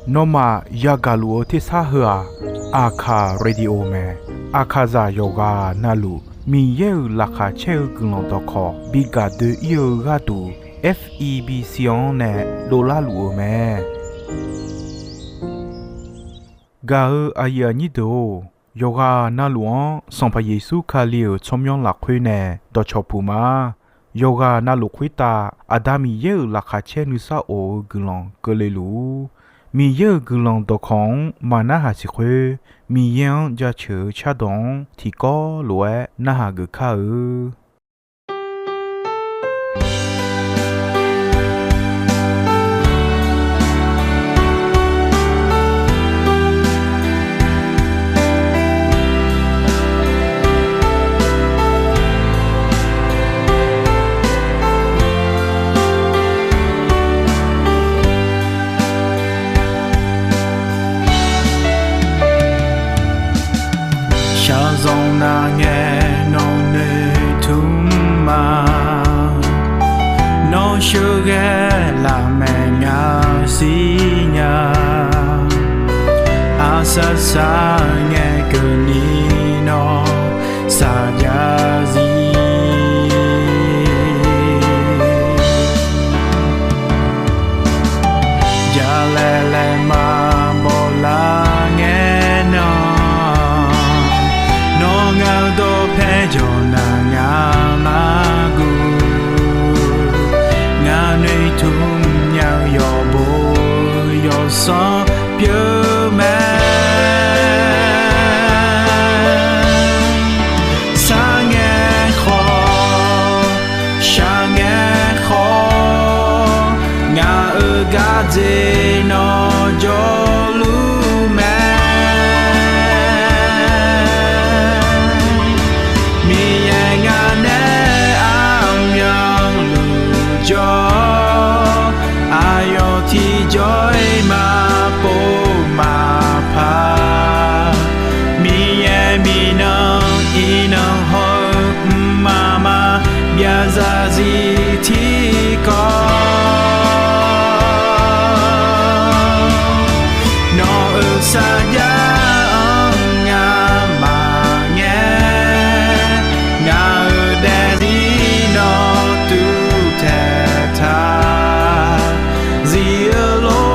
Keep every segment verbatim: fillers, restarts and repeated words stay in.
Nawmaf yagaq luf-eu tersar heu-aq, Aqkaq Radio mae. Aqkaqzaq yawqghaq navluf Miqyaer-euq laqkhaq caer-eu guiqlanq dawqkawq bi gaq doe-ir-eu gharduq, F E B C-anr nae dovlar luf-eu mae. Gaq-eu aqyuif aqnyir deuq-or, yawqghaq navluf-anr Sanqpaq Yeqsur Kali-euq tsawrmyanr lafkhoer nae dawqcawq puq ma. Yawqghaq navluf khoertav Aqda Miqyaer-euq laqkhaq caer nuisar of-eu guiqlanq keuvle luf-ur. Miqyaer-euq guiqlanq dawqkawq-anr maqnarhaq siq khoer, Miqyaer-anr jaceuq-eu cardawq-anr tiqkawv lof-aer narhaq geuf kar-eu. Shaqzanq nar ngae nawq noeqtmq ma. Nawr sheuqghae lafmaeq nya siqnya. Aqsar sar ngae keuvni nawr saqjav zir. Jalaeq laeq maqbaw lar ngae nan, nawr ngaq-eu dawqpae jawq nar ngaq mar guv. Ngaq noeqtmq nya-eu yawqbo yawqsanr pyeuf mae. Sar ngae khawf, shaq ngae khawf, ngaq-euq gardzer nawr jawrluf mae. Miqyaer ngaq nae armyanluf jawr, aqyawf tiqjawr-iq maqpov maqpar. Miqyaer miqnan iqnan hawr-eu mqmaq maqbyav zarzir tiqkawv, nawq-euq sarjax-anr ngamaf ngae, ngaq-euq daefzir nawr tuvtaeq taq. Zir-eu lof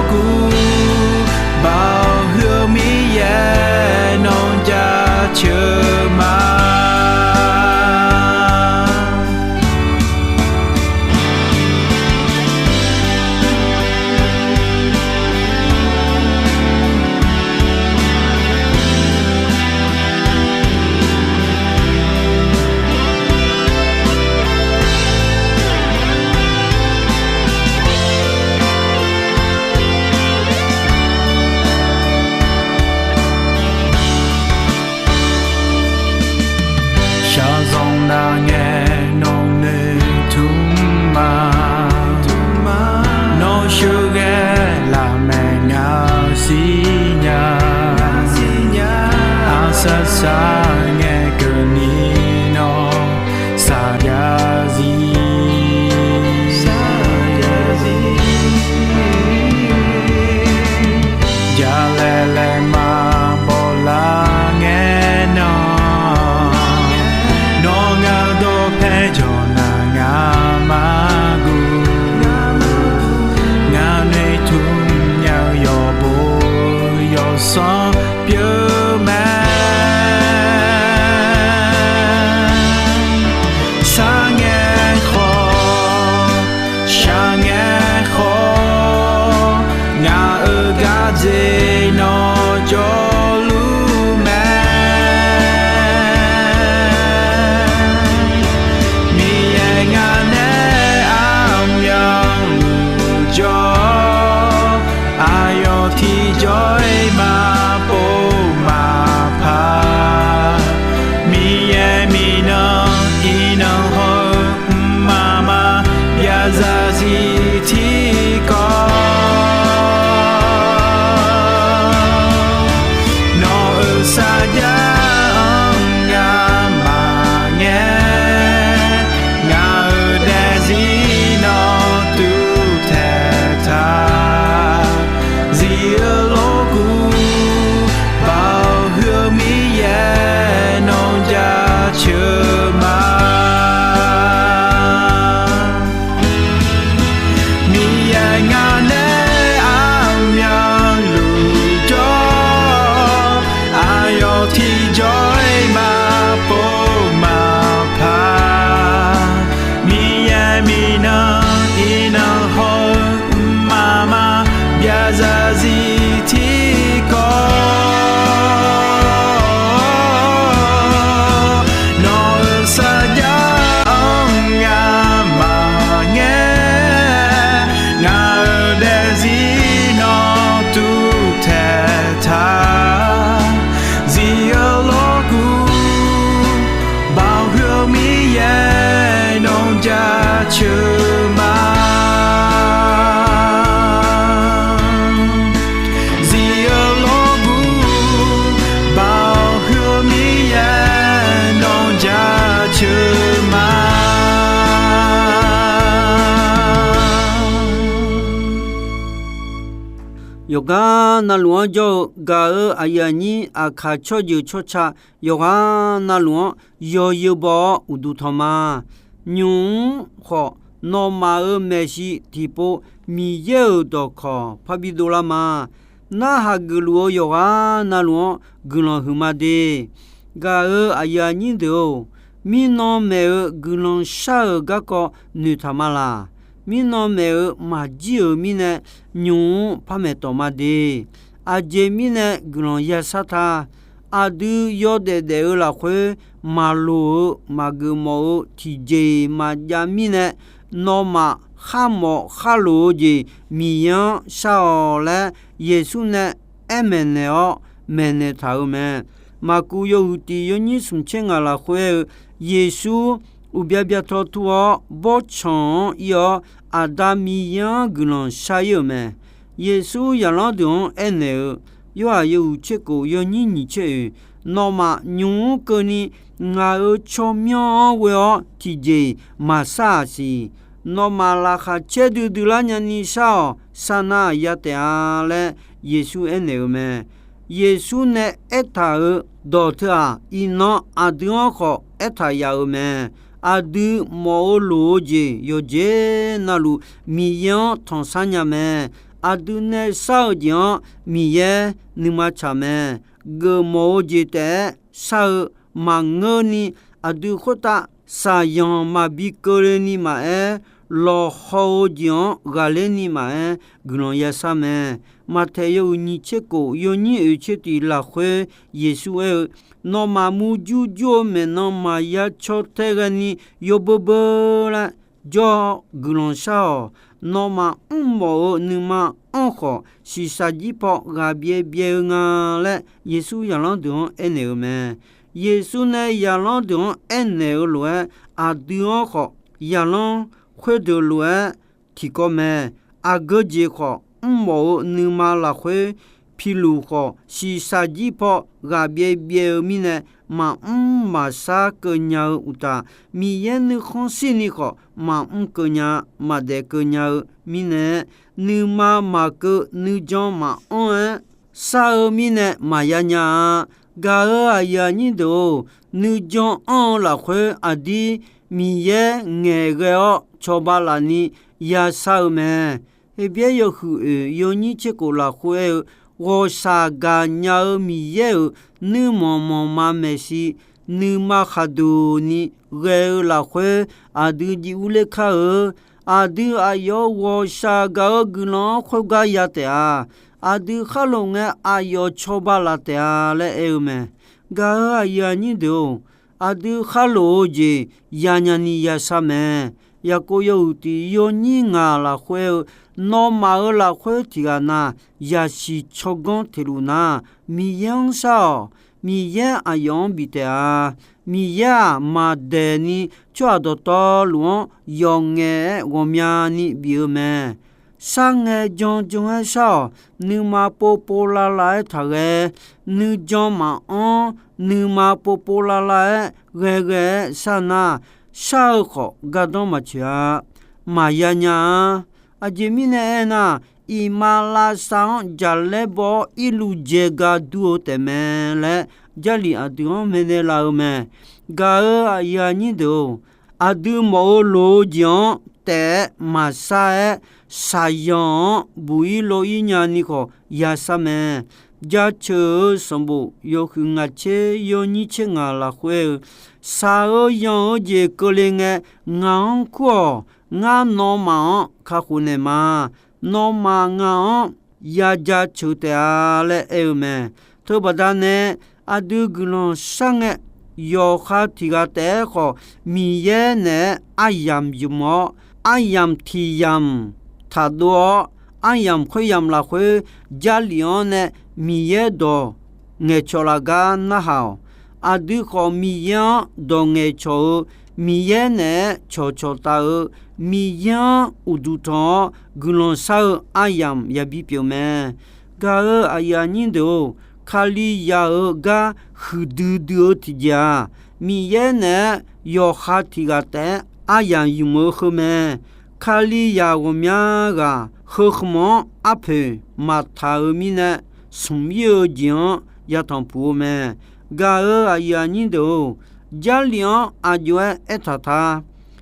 Yawqghaq navluf-anr jawr-eu gaq-euq aqyuif aqnyir, aqkaq tsawrjeuq tsawrca yawqghaq navluf-anr yawzeu baw-awr uqduq tanq ma. Nymq-mr khawf, nawmaf-euq maeqshi tiqpov Miqyaer-euq dawqkawq parbi dovlar ma. Narhaq geufluf-eu yawqghaq navluf-anr guiqlanq huiqma de. Gaq-euq aqyuif aqnyir deuq-or, mirnan maeq-euq guiqlanq shar-euq garkawv noeqtaq ma laq. Mirnan maeq-euq maqjir-euq mirnae, nymq-mr par maeqtawq ma de. Aqjeq mirnae guiqlanq yashar ta. Aqdui yawdaef daef-eu lafkhoer, maqloq-eu maqgeuf mawf-eu tiqjeq-iq maqjav mirnae, nawmaf kharmawf kharloq-eu jeq Miqyaer-anr shar-awq laer, Yeqsur nae aer maeqnaeq-awr maeqnaeq taq-euq mae. Maqkuv yawhuiq tiq yawnyir smq tser ngaq lafkhoer-eu, Yeqsur uqbya bya taw tur-awr bawrtsanq-anr ir-awr, Aqda Miqyaer-anr guiqlanq shar ir-euq mae. Yeqsur zaqlanr deuq-anr aernaeq-eu, Yorhaq yawhuiq tser kof yawnyir nyiq tser oeq, nawmaf nymq-mr keuvni ngaq-euq tsawrmyanr-anr ghoe-awr tiqjeq-iq maqshar-aq siq. Nawmaf laqkhaq caer duidui lar nyani shar-awq. Sar nar ya taef-a laer Yeqsur aernaeq-euq mae. Yeqsur nae aertaq-euq dawq teu-aq, iqnan aqdui-anr khawf aertaq yaf-euq mae. Aqdui mawf-eu loq-eu jeq yawqjeq navluf Miqyaer-anr tanqsar nya mae. Aqdui nae shar-eu jeq-anr Miqyaer nuima tsaq mae. Geufmawf-eu jeq taef-aer shar-eu maqngeurni, aqdui khoertav shaqzanq maqbi keuvle ni maqaer, lawqhaw-eu jeq-anr ghaqler ni maqaer, guiqlanq yashar mae. Maqtaeq yawhuiq nyiq tser kof yawnyir oeq tser tiq lafkhoer Yeqsur aer-eu, Nawmaf murjur jur-eu maeqnan maqya caw tae ghaeni yawbeu beu laer jawr-awr guiqlanq shar-awq. Nawmaf mrmawf-eu nuima anr khawf, shiqshaq jir paw ghaq byaev byaev-eu nga laer, Yeqsur zaqlanr deuq-anr aernaeq-euq mae. Yeqsur nae zaqlanr deuq-anr aernaeq-eu lof-aer, aqdui-anr khawf zaqlanr khoerdeuq lof-aer tiqkawv mae. Aqgeu jeq khawf, mrmawf-eu nuima lafkhoer piluf khawf, shiqshaq jir paw ghaq byaev byaev-eu mirnae, maqmr maqshar keuv nya-eu uqtaf, Miqyaer nuikhanr shirni khawf maqmr keuv nya, maqdaef keuv nya-eu mirnae, nuima maqkeuv nuijan maqanr-aer shar-eu mirnae maqya nya-a. Gaq-euq aqyuif aqnyir deuq-or, nuijan anr-eu lafkhoer aqdir Miqyaer ngaeq ghae-awr cawba laf ni yashar-eu mae. Heqbyaer yawhuiq oeq yawnyir tser kof lafkhoer aer-eu, ghawqshaq gaqnya-eu Miqyaer-euq nuirmanq manqma maeqshi nuima khaqduq ni ghae-eu lafkhoer aqdui jiv urler kar-eu. Aqdui aqyawf-euq ghawqshaq gaq-eu guiqlanq-anr khoergar ya taef-a. Aqdui kharlof ngae aqyawf cawba laf taef-a laer aer-eu mae. Gaq-euq aqyuif aqnyir deuq-or, aqdui kharlof-eu jeq yanya ni yashar mae. Yaqkov yawhuiq tiq yawnyir ngaq lafkhoer aer-eu, nawmaf-euq lafkhoer tiqghaq na yasiq tsawrganr teq luf nar, Miqyaer-anr shar-awq. Miqyaer aqyawf-anr bif taef-a. Miqyaer-aq, maqdaeq ni tsawrhaq dawqtawvluf-anr yawf ngaef-aer ghawqmyani bif-eu mae. Sharngae jan jan-aer shar-awq. Nuima povpov lavlav-aer taqghae. Nuijan maqanr, nuima povpov lavlav-aer ghae ghae-aer shar nar, shar-eu khawf gardanr maqtsoeq-a. Maqya nya-a. Aqjeq mirnae aernar, iqmalavshav-anr jaqlaer baw-awr irluv dzae ga dur-eu taefmae laer, Jarlif aqdui-anr maeqnaeq laf-eu mae. Gaq-euq aqyuif aqnyir deuq-or, aqdui mawf-eu loq-eu jeq-anr taef-aer maqshar-aer, shaqzanq-anr buq-ir lov-ir nya ni khawf yashar mae. Jaceuq-eu sanqbof yawhuiq ngaq tser yawnyir tser ngaq lafkhoer aer-eu, shaq-eu yanq-eu jeq keuvle ngae, ngaq-anr kur-awq. Ngar nawmaf-anr kakhof naeq ma. Nawmaf ngaq-anr ya jaceuq taef-a laer aer-eu mae. Teubaqda nae aqdui guiqlanq shar ngae, yawqha tiq ghaq taef-aer khawf, Miqyaer naeq-aer aryamq ymq-awr, aryamq tiq yamq taqdov-awr, aryamq khoeryamq lafkhoer Jarlif-anr nae Miqyaer dawq ngaeqcawq laf gar narhaq-awq. Aqdui khawf Miqyaer-anr dawq ngaeqcawq-eu, Miqyaer naeq-aer cawqcawq taf-eu, Miqyaer-anr uqduq tanq-awr guiqlanq shar-eu aryamq yabi pyeuf mae. Gaq-euq aqyuif aqnyir deuq-or, Kalizaq-euq gar huiqdui dui-eu tiqjeq-aq, Miqyaer naeq-aer yawqha tiq ghaq taef-aer aryamq ymq-eu heu mae. Kalizaq ghawqmya ghaq heu khmq-anr arpoeq maqtaq-euq mirnae, smq ir-eu jeq-anr yatanq puq-eu mae. Gaq-euq aqyuif aqnyir deuq-or, Jarlif-anr aq jov-aer aertaq ta.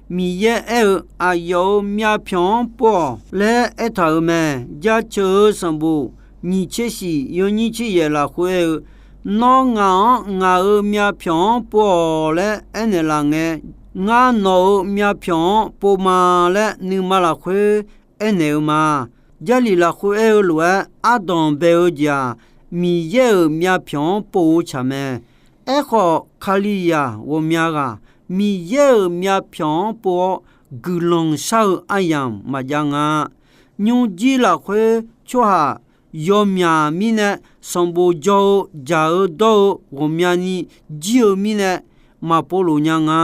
Miqyaer aer-eu, Aqyawf-euq myavpyawq-anr pov-awq laer aertaq-euq mae. Jaceuq-euq sanqbof nyiq tser shif yawnyir tser yaef lafkhoer aer-eu, Nawr ngaq-anr ngaq-euq myavpyawq-anr pov-awq laer aernaeq laf ngae, ngar nawq-euq myavpyawq-anr pov ma laer nuima lafkhoer aernaeq-eu ma. Jarlif lafkhoer aer-eu lof-aer ardanq bae-eu jeq-aq, Miqyaer-euq myavpyawq-anr pov-eu tsaq mae. Aerkhawf, Kalizaq ghawqmya ghaq Miqyaer-euq myavpyawq-anr pov-awr guiqlanq shar-eu aryamq maqjav nga. Nymrjir lafkhoer tsawrhaq yawmyaq mirnae sanqbof jawr-eu jaq-eu dawr-eu ghawqmyani jir-eu mirnae maqpov lof nya nga.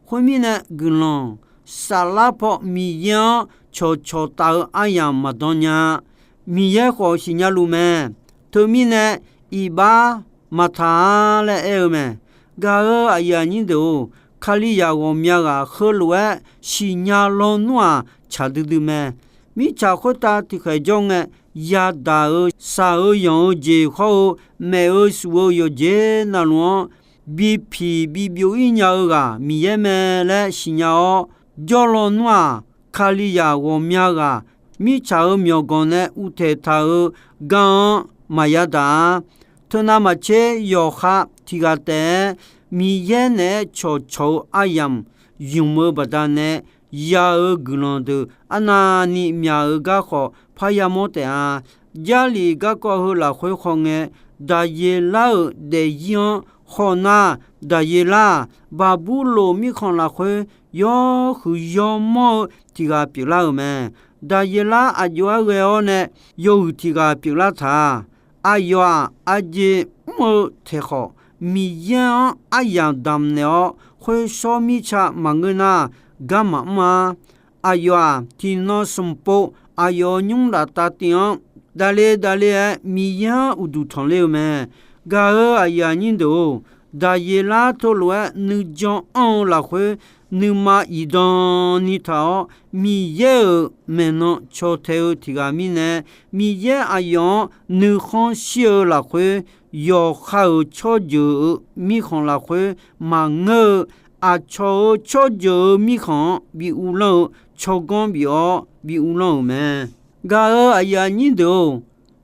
Khoermirnae guiqlanq saflar paw Miqyaer-anr cawqcawq taf-eu aryamq maqdan nya-a. Miqyaer khawf siqnya luf mae. Teumirnae iqbax maqtaq-a laer aer-eu mae. Gaq-euq aqyuif aqnyir deuq-or, Kalizaq ghawqmya ghaq heulof-aer siqnya lawnmr-aq tsaq duidui mae. Mirtsaq khoertav tiqkhaeq jawr ngae, yadaq-euq shaq-eu yanq-eu jeq hawr-eu maef-eu shuf-eu yawqjeq navluf-anr bipiq bibyov ir nya-eu ghaq Miqyaer mae laer siqnya-awr jawr lawnmr-aq, Kalizaq ghawqmya ghaq mirtsaq-euq myawqganq nae uvtaeq taq-euq gar-anr maqya daq-a. Teunav maqtser yawqha tiq ghaq taef-aer Miqyaer naeq-aer cawqcawq-eu aryamq ymq-eu baqdanae ya-eu guiqlanq deuq arnavni myaq-eu gar khawf parya mawr taef-a. Jarlif garkawv heu lafkhoer khawngae, Daqyeqlar-euq daefzir-anr khawf nar, Daqyeqlar-aq, Baqburloq mirkhanq lafkhoer yawhuiq yawmanr-eu tiq ghaq pyeuflar-euq mae. Daqyeqlar aqjox-aer ghae-awr nae yawhuiq tiq ghaq pyeuflar taq-a. Aqyawf-aq, aqjeq mr-eu taeq khawf, Miqyaer-anr aryamq damq naeq-awr, khoershawr mirtsa maqngeur nar, garma mr-a. Aqyawf-aq, tiqnan smq pov aqyawf-euq nymr laftav tiv-anr davle davle-aer Miqyaer-anr uqduq tanqler-eu mae. Gaq-euq aqyuif aqnyir deuq-or, Daqyeqlar teulof-aer nuijan anr-eu lafkhoer, nuima iqdan ni taq-awr, Miqyaer-euq maeqnan caw tae-eu tiq ghaq mirnae, Miqyaer aqyawf-anr nuikhanr shir-eu lafkhoer, yawqha-euq tsawrjeuq-euq mirkhanq lafkhoer maqngeur-eu, aqcawq-euq tsawrjeuq-euq mirkhanq-anr bi uvlanr-eu tsawrganr bif-awr bi uvlanr-euq mae. Gaq-euq aqyuif aqnyir deuq-or,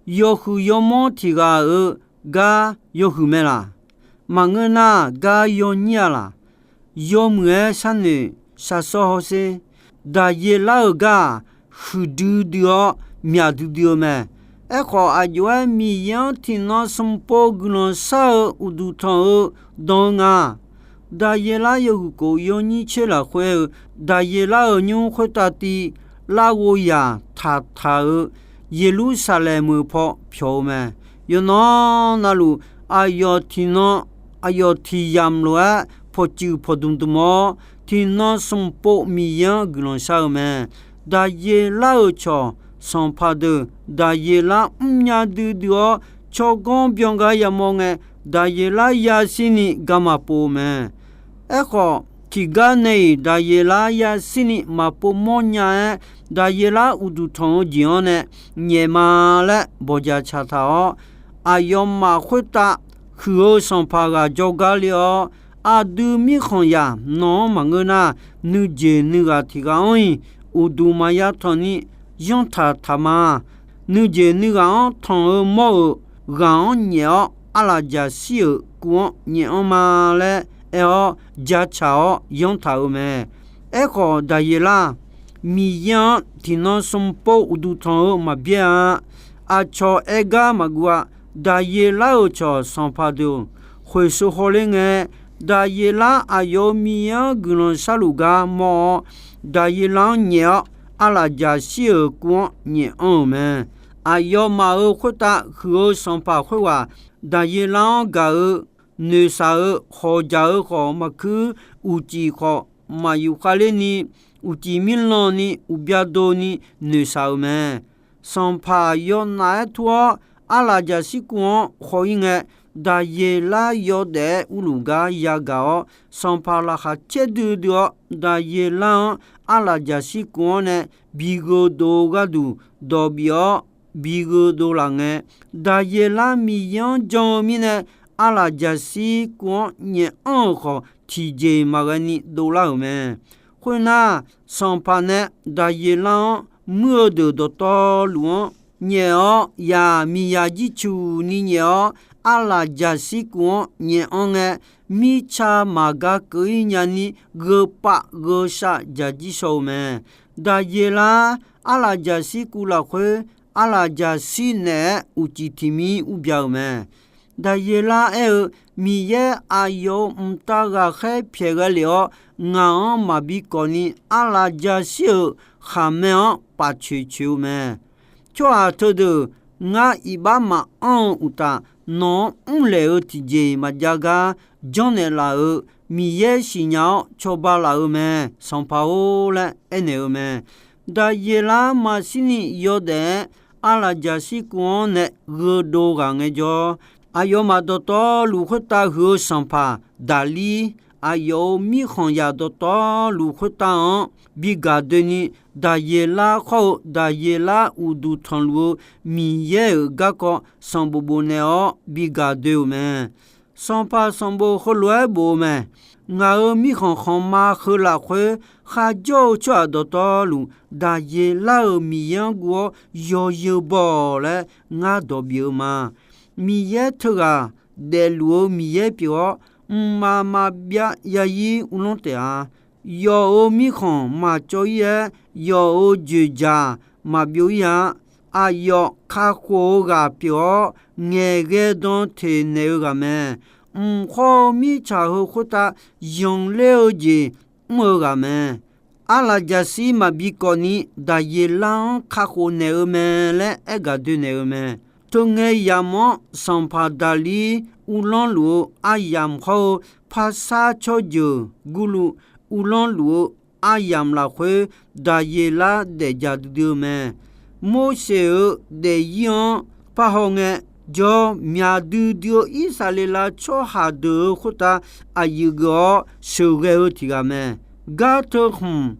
yawhuiq yawmanr tiq ghaq-euq gar yawhuiq mae laq? Maqngeur nar, gar yawnyir-a laq? Yawmuiq-aer sharnoeq shaqsawr hawsher. Daqyeqlar-euq gar-aq, huiqdui dui-awr myaq duidui-eu mae. Aerkhawf, aqjox-aer Miqyaer-anr tiqnan smq pov guiqlanq shar-eu uqduq tanq-eu dan-eu nga. Daqyeqlar yawhuiq kof yawnyir tser lafkhoer-eu, Daqyeqlar-euq nymr khoertav tiv larghov yaq taqtaq-eu Yeqlursaqlaeq meuq paw pyawq-eu mae. Yawqnan navluf, aqyawf tiqnan aqyawf tiq yamq lof-aer pawqtsuif pawqdmq dmq-awr, tiqnan smq pov Miqyaer-anr guiqlanq shar-eu mae. Daqyeqlar-euq cawq sanqpaq deuq Daqyeqlar mrnya duidui-awr, tsawrganr byan gar yamawr ngae, Daqyeqlar yashirni garma pov-eu mae. Aerkhawf, tiqgar nae-iq Daqyeqlar yashirni maqpov mawrnya-aer, Daqyeqlar uqduq tanq-eu jeq-anr nae nyaef ma laer bawqjaq tsaq taq-awr, aqyawfmaf khoertav huiq-eu sanqpaq ghaq jawrgar le-awr, aqdui mirkhanqzaq nawq-anr maqngeur nar, nuijeq nuighaq tiq ghaq-anr-iq uqduq maqya tanq ni yanrtaq taq ma. Nuijeq nuighaq-anr tanq-eu mawr-euq ghaq-anr nyaef-awr, arlafjaqshir-euq kuv-anr nyaef anr ma laer aer-awr, jacaq-awr yanrtaq-euq mae. Aerkhawf, Daqyeqlar Miqyaer-anr tiqnan smq pov uqduq tanq-eu maqbyaer-a. Aqcawq aer gar maqguv-a. Daqyeqlar-euq cawq sanqpaq deuq khoeqsheu hawler ngae, Daqyeqlar aqyawf-euq Miqyaer-anr guiqlanq sharluf gar mawr-awr, Daqyeqlar-anr nyaef-awr, arlafjaqshir-euq kuv-anr nyaef anr-euq mae. Aqyawfmaf-euq khoertav huiq-eu sanqpaq khoerghaq Daqyeqlar-anr gaq-eu noeqshaq-eu hawqjaq-eu khawf maqkuir, uqcif khawf maqyuf khavler ni, uqcif mirlanni uqbya dov ni noeqshaq-euq mae. Sanqpaq yawnaf-aer tur-awr, arlafjaqshir kuv-anr khaw-ir ngae, Daqyeqlar yawdaef-aer urluf gar yagaq-awr, sanqpaq laqkhaq caer duidui-awr, Daqyeqlar-anr arlaqjaqshir kuv-anr nae bi gheudov-eu gharduq dawq bif-awr bi gheudov laf ngae, Daqyeqlar Miqyaer-anr jan-eu mirnae, arlaqjaqshir kuv-anr nyaef anr-euq khawf, tiqjeq maqghae ni dovlar-euq mae. Khoernar, sanqpaq nae Daqyeqlar-anr muir-eu deuq dawqtawvluf-anr nyaef-awr, yaq miqyaq jircuq ni nyaef-awr, arlaqjaqshir kuv-anr nyaef anr ngae, mirtsa maqga keuv-ir nyani gheupav gheusav jaqjir shaw-eu mae. Daqyeqlar arlaqjaqshir kuv lafkhoer, arlaqjaqshir naeq-aer uqcif tiq mir urbya-euq mae. Daqyeqlar aer-eu, Miqyaer aqyawf-euq mqtav ghaqkhaer pyaeq ghae lef-awr, ngaq-anr maqbi kawf ni arlaqjaqshir-euq khaqmae-anr paf coeq coeq-eu mae. Tsawrhaq teudeuq ngar iqbax maqanr-eu uqtaf, nawq-anr mrlaeq-eu tiqjeq maqjav gar janrnaeq laf-euq Miqyaer siqnya-awr cawba laf-eu mae, sanqpaq-or laer aernaeq-eu mae. Daqyeqlar maqshir ni yawdaef-aer arlaqjaqshir kuv-anr nae gheudov ghaq ngaejawr, aqyawfmaf dawqtawvluf khoertav huiq-eu sanqpaq Daqlir, aqyawf-euq mirkhanqzaq dawqtawvluf khoertav-anr bi gaq doeni, Daqyeqlar khawr-eu Daqyeqlar uqduq tanqluf-eu Miqyaer-euq garkawv sanqbof bofnaeq-awr bi gaq doe-euq mae. Sanqpaq sanqbof heulof-aer bof-eu mae. Ngaq-euq mirkhanq khanqma heu lafkhoer kharjawr-eu tsawrhaq dawqtawvluf, Daqyeqlar-euq Miqyaer-anr guv-awr yawzeu baw-awq laer ngar dawq bif-eu ma. Miqyaer teughaq daefluf-eu Miqyaer pyeuf-awr, mqmaq maqbyav yazir uvlanr taef-a. Yawf-euq mirkhanq maqcawv-ir-aer, yawf-euq dzoeqdzaq maqbyov-ir-a. Aqyawf kakhof-eu ghaq pyeuf-awr, ngaeqghae dan teq naeq-eu ghaq mae. Mq khawr-eu mirtsaq heu khoertav yanqler-eu jeq mr-eu ghaq mae. Arlaqjaqshir maqbi kawv ni Daqyeqlar-anr kakhof naeq-eu mae laer aer gaq doe naeq-eu mae. Teungae yamq-anr sanqpaq Daqlir uvlanr luf-eu aryamq khawr-eu, parsar tsawrjeuq gurluv uvlanr luf-eu aryamq lafkhoer, Daqyeqlar daefjaq duidui-eu mae. Morseq-euq daefzir-anr parhaw ngaejawr, myaq duidui-eu Irsaqleqlav tsawrhaq deuq-euq khoertav aqyuif geuf-awr sheuqghae-eu tiq ghaq mae. Gar teu khmq,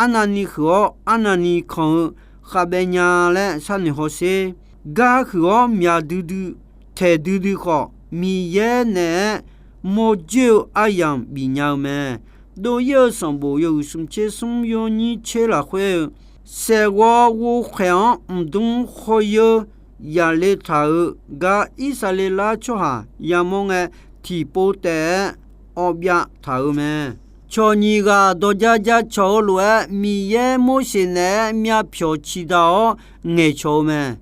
arnavni huiq-awr arnavni kanq-eu khavbaev nya laer sharnoeq hawsher. Gar huiq-awr myaq duidui taeq duidui khawf, Miqyaer naeq-aer mawrjoer-eu aryamq bifnya-eu mae. Dov-ir-eu sanqbof yawhuiq smq tser smr yawnyir tser lafkhoer-eu, saeqghawv ghovkhaeq-anr mqdmr khawryeur yaqle taq-euq gar Irsaqleqlav tsawrhaq yamawr ngae, tiqpov taef-aer awvbyav taq-euq mae. Cawq nyiq ghaq dawq ja ja cawq-eu lof-aer, Miqyaer Morseq naeq-aer myavpyawq ciqdaq-awr ngaeqcawq-eu mae.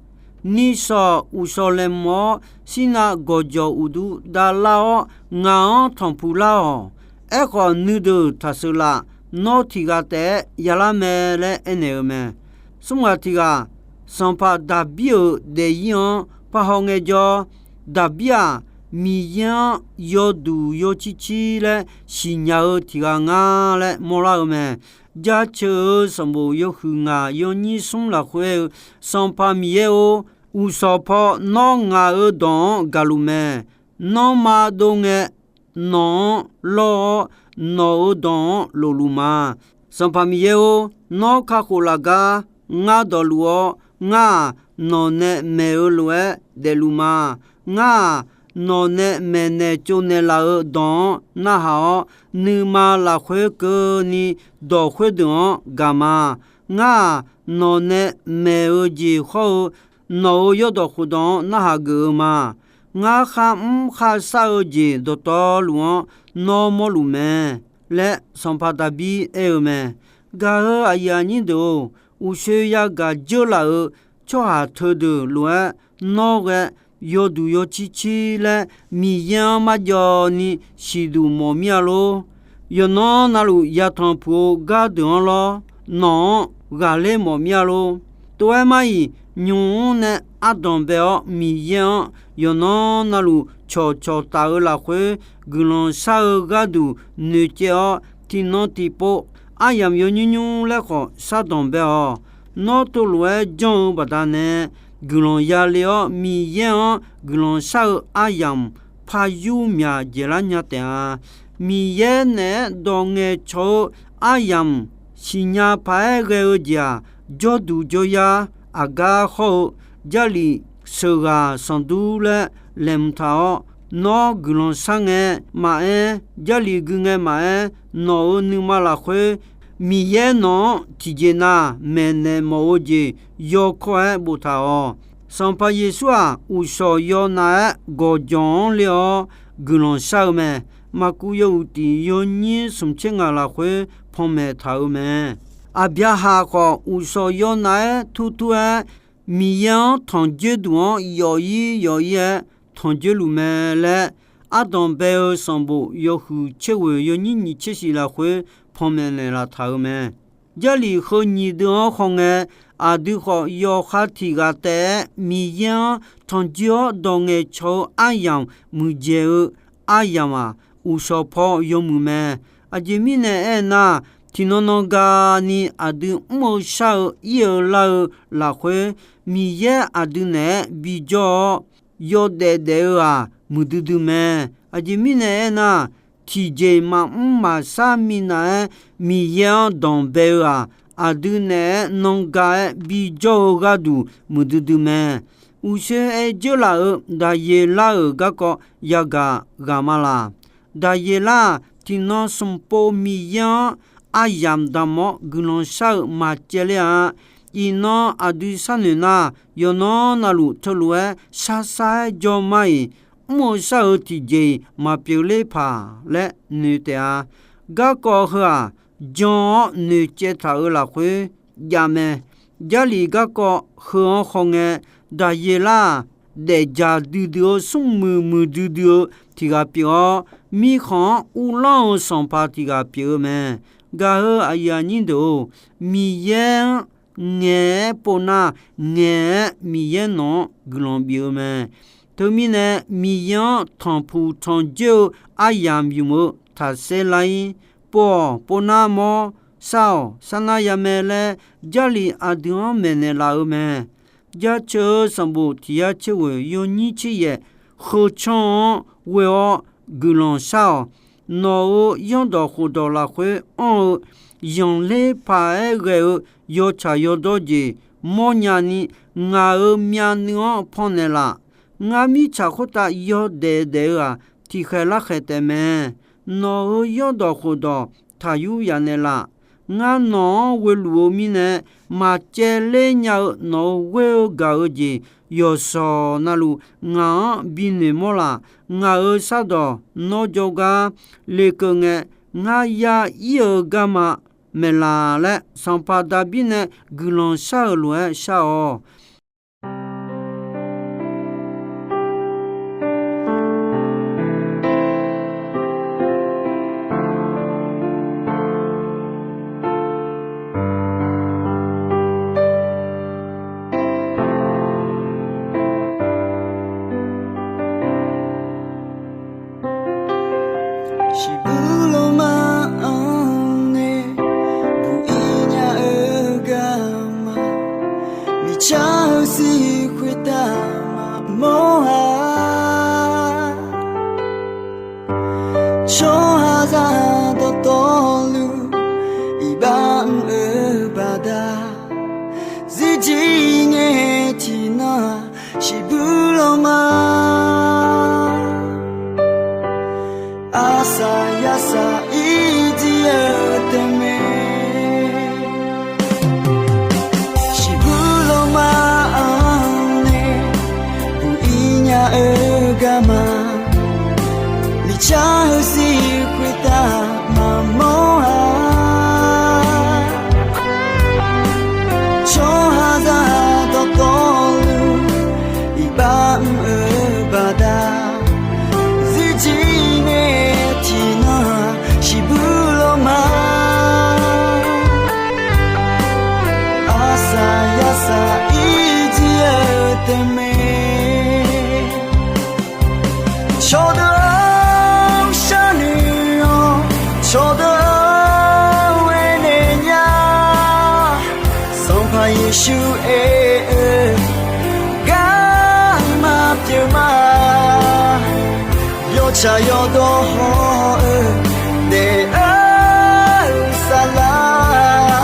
Nishawq uqshawq laeqhmq-awr, Sirnav gawqjawq uqduq davlar-awr, ngaq-anr tanqpuq lar-awq. Aerkhawf, nuideuq taqseuq laf. Nawr tiq ghaq taef-aer yalar mae laer aernaeq-eu mae. Smr ghaq tiq ghaq, sanqpaq Daqbir-euq daefzir-anr parhaw ngaejawr, Daqbir-aq, Miqyaer-anr yawduq yawcir cir laer siqnya-eu tiq ghaq nga laer mawrlar-eu mae. Jaceuq-euq sanqbof yawhuiq ngaq yawnyir smr lafkhoer-eu, Sanqpaq Miqyaer-or, uqshawq paw nawr ngaq-euq dawq-anr gaqluf mae. Nanrma dov ngae, nawq-anr lawr-awr, nawq-euq dawq-anr lofluf ma. Sanqpaq Miqyaer-or, nawr kakhof laf gar ngar dawqluf-awr, ngar-aq, nawq nae maeq-eu lof-aer daefluf ma. Ngar-aq, nawq nae maeqnaeq tsovnaeq laf-euq dawq-anr narhaq-awr, nuima lafkhoer keuvni dawq khoerdeuq-anr gaq ma. Ngar-aq, nawq nae maeq-eu jeq hawr-eu nawq-euq yawrdawq khofdawq-anr narhaq geuf-eu ma. Ngar kharmr kharshar-eu jeq dawqtawvluf-anr nawr mawrluf mae laer, sanqpaq Daqbir aer-eu mae. Gaq-euq aqyuif aqnyir deuq-or, uqshoe yagaq dzeurlaf-euq tsawrhaq teudeuq lof-aer nawr ghae yawduq yawcir cir laer Miqyaer-anr marjawv ni siqduq mawf mir-a lor. Yawqnan navluf yatanq puq-eu gardeuq-anr lawr, nawq-anr ghaqler mawf mir-a lor. Tov-aer mar-iq, nymq-mr nae ardanq bae-awr Miqyaer-anr yawqnan navluf cawqcawq taf-eu lafkhoer guiqlanq shar-eu gharduq noeqcaev-awr, tiqnan tiqpov aryamq yawnymr nymr laer khawf shardanq bae-awq. Nawr teulof-aer janr-eu baqdanae guiqlanq yale-awr, Miqyaer-anr guiqlanq shar-eu aryamq par yur myaq dzaeqlar nya taef-a. Miqyaer naeq-aer dawq ngaeqcawq-eu aryamq Siqnya paq-aer ghae-eu jeq-aq, jawrduq jawryar, aqgar hawr-eu Jarlif sheuqghaq sanqdur laer laeqhmq taq-awr, nawr guiqlanq shar ngae maqaer, Jarlif gui ngae maqaer, nawq-euq nuima lafkhoer Miqyaer nawq-anr tiqjeq nav maeqnaeq mawf-eu jeq yawkawr-aer boftaq-awq. Sanqpaq Yeqsur-aq, uqshawq yawnav-aer gawqjawq-anr ler-awr guiqlanq shar-eu mae. Maqkuv yawhuiq tiq yawnyir smq tser ngaq lafkhoer panmaeq taq-euq mae. Aqbyaqhaq khawf, uqshawq yawnav-aer turtur-aer, Miqyaer-anr tanqjoer duq-anr yawf ir yawf ir-aer tanqjoer luf mae laer, ardanq bae-eu sanqbof yawhuiq tser ghoeq yawnyir nyiq tser shif lafkhoer panmaeq naeqlaf taq-euq mae. Jarlif heu nyiq deuv-anr hawngae, aqdui khawf yawkhav tiq ghaq taef-aer Miqyaer-anr tanqjoer-awr dawq ngaeqcawq-eu aryamq muiqdzaeq-eu aryamq-aq, uqshawq paw yawmuiq mae. Aqjeq mirnae aernar, tiqnan nan gani aqdui mr-eu shar-eu ir-eu lar-eu lafkhoer, Miqyaer aqdui naeq-aer bijawr-awr, yawdaef daef-eu-aq muiqdui dui mae. Aqjeq mirnae aernar, tiqjeq maqmr maqshar minav-aer Miqyaer-anr danqbae-eu-aq, aqdui naeq-aer nan ga-aer bijawr-eu gharduq muiqdui dui mae. Uqshoe aer dzeurlaf-euq Daqyeqlar-euq garkawv yagaq ghaq ma laq. Daqyeqlar-aq, tiqnan smq pov Miqyaer-anr aryamq damq-awr guiqlanq shar-eu maqcaev ler-a. Iqnan aqdui sharnoeq nar, yawqnan navluf teulof-aer shar shar-aer jawr mar-iq, mr-eu shar-eu tiqjeq-iq maqpyeuf ler paq laer noeq taef-a. Garkawv heu-aq, jan-awr noeqcaev taq-euq lafkhoer jav mae. Jarlif garkawv heu-anr hawngae, Daqyeqlar-aq, daefjaq duidui-eu smrmuiq muiqdui dui-eu tiq ghaq pyeuf-awr, mirkhanq-anr uvlanr-eu sanqpaq tiq ghaq pyeuf-eu mae. Gaq-eu aqyuif aqnyir deuq-or, Miqyaer-anr ngaeq-aer pov nar, ngaeq-aer Miqyaer nawq-anr guiqlanq bif-eu mae. Teumirnae, Miqyaer-anr tanqpuq tanqjoer-eu aryamq ymq-eu taqsaer lar-ir. Pov-awq, pov nar mawr, shar-awq, sharnar ya mae laer, Jarlif aqdui-anr maeqnaeq laf-eu mae. Jaceuq-eu sanqbof tiq yar tser ghoeq yawnyir tser yaef, heu canr-anr ghoe-awr guiqlanq shar-awq. Nawq-euq zanrdawq khofdawq lafkhoer anr-eu zanqler paq-aer ghae-eu yawtsaq yawdawr jeq mawrnya ni, ngaq-euq myavnuiv-anr pannaeq laf. Ngar mirtsaq khoertav yawdaef daef-eu-aq, tiqkhaeq larkhaeq taef mae. Nawq-euq zanrdawq khofdawq taqyur yaf naeqlaf. Ngar nawq-anr ghoeluf-eu mirnae, maqcaevler nya-eu nawq-euq ghoer-eu gaq-eu jeq yawqshawq navluf ngaq-anr binoeq mawr laf. Ngaq-euq shardawq nawr jawrgar lekeuv ngae, ngar ya ir-eu garma maeqlaf laer, sanqpaq Daqbir nae guiqlanq shar-euq lof-aer shar-awq. Shiqbuq lawma-anr nae buq-ir nya-eu garma, miqcar-eu sir khoertav maqmawr-a. Tsawrhaqzaq dawqtawvluf iqbax mr-eu baqda, zirjir ngae tiqnan-aq, shiqbuq lawma, arsaq yarsaq ir jir-eu taef mae. Shiqbuq lawma-anr nae buq-ir nya-eu garma, miqcar-eu sir khoertav maqmawr-a. Tsawrhaqzaq dawqtawvluf iqbax mr-eu baqda, zirjir ngae tiqnan-aq, shiqbuq lawma, arsaq yarsaq ir jir-eu taef mae. Cawqdeuq-anr sharnoeq-awr, cawqdeuq-anr ghae naeq nya. Sanqpaq Yeqsur aer-eu garma pyeuf ma. Yawtsaq yawdawr haw-eu daef-eu saflar,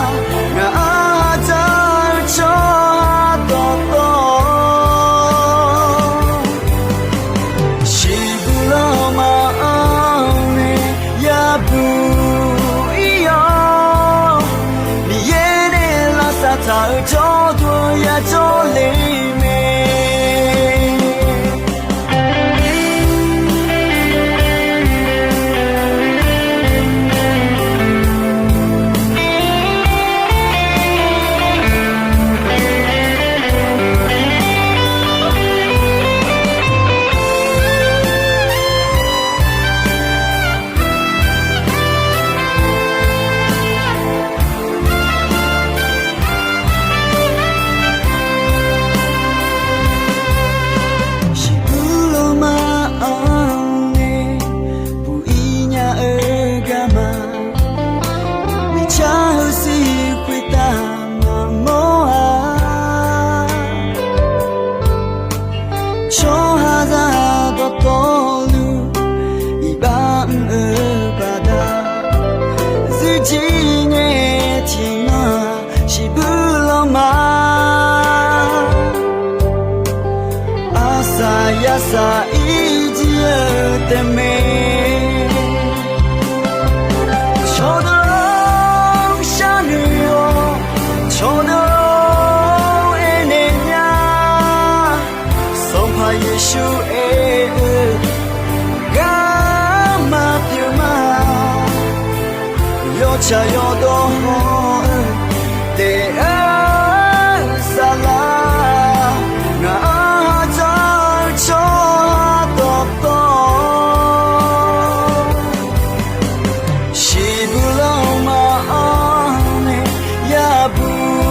le mae. Shiqbuq lanma-anr nae buq-ir nya-eu garma, miqcar heusiq khoertav maqmawr-a. Tsawrhaqzaq dawqtawvluf iqbax mr-eu baqda, zirjir nae tiqnan-aq shiqbuq lanma. Arsaq yasaq irjir-eu taef mae. Cawqdeuq-or, sharnoeq-awr, cawqdeuq-or, aernaeq nya. Sanqpaq Yeqsur aer-eu garma pyeuf ma. Yawtsaq yawdawr haw-eu daef-eu saflar, ngaq-anr hadzanr-eu tsawrhaq dawqtawv, shiqbuq lanma-anr nae yabuq-ir-awr,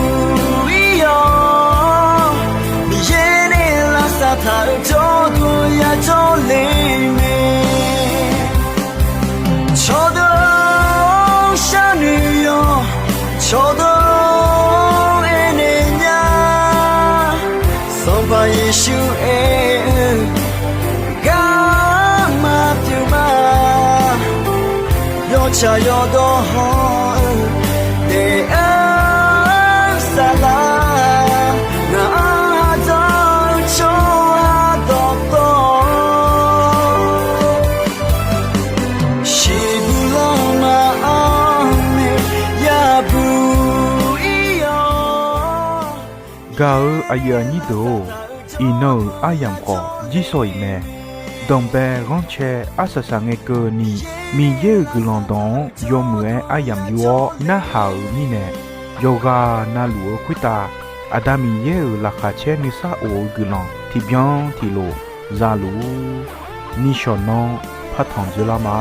Miqyaer nae lavsav taq-euq jawrduq yajawr le mae. Cawqdeuq-or, sharnoeq-awr, cawqdeuq-or, aernaeq nya. Sanqpaq Yeqsur aer-eu garma pyeuf ma. Yawtsaq yawdawr haw-eu daef-eu saflar, ngaq-anr hadzanr-eu tsawrhaq dawqtawv, shiqbuq lanma-anr nae yabuq-ir-awr. Gaq-euq aqyuif aqnyir deuq-or, iqnan-euq aryamq khawf jirsawq iq mae. Danqbae ghanrcae arsaq saq ngae keuvni, Miqyaer-euq guiqlanq dawq-anr yawmuiq-aer aryamq yur-awr narhaq-euq mirnae, yawqghaq na luf-eu khoertav Aqda Miqyaer-euq laqkhaq caer nuisar of-eu guiqlanq tiqbyan tiqlof za luf-ur. Nishawq nanr partanq dzeurlar ma.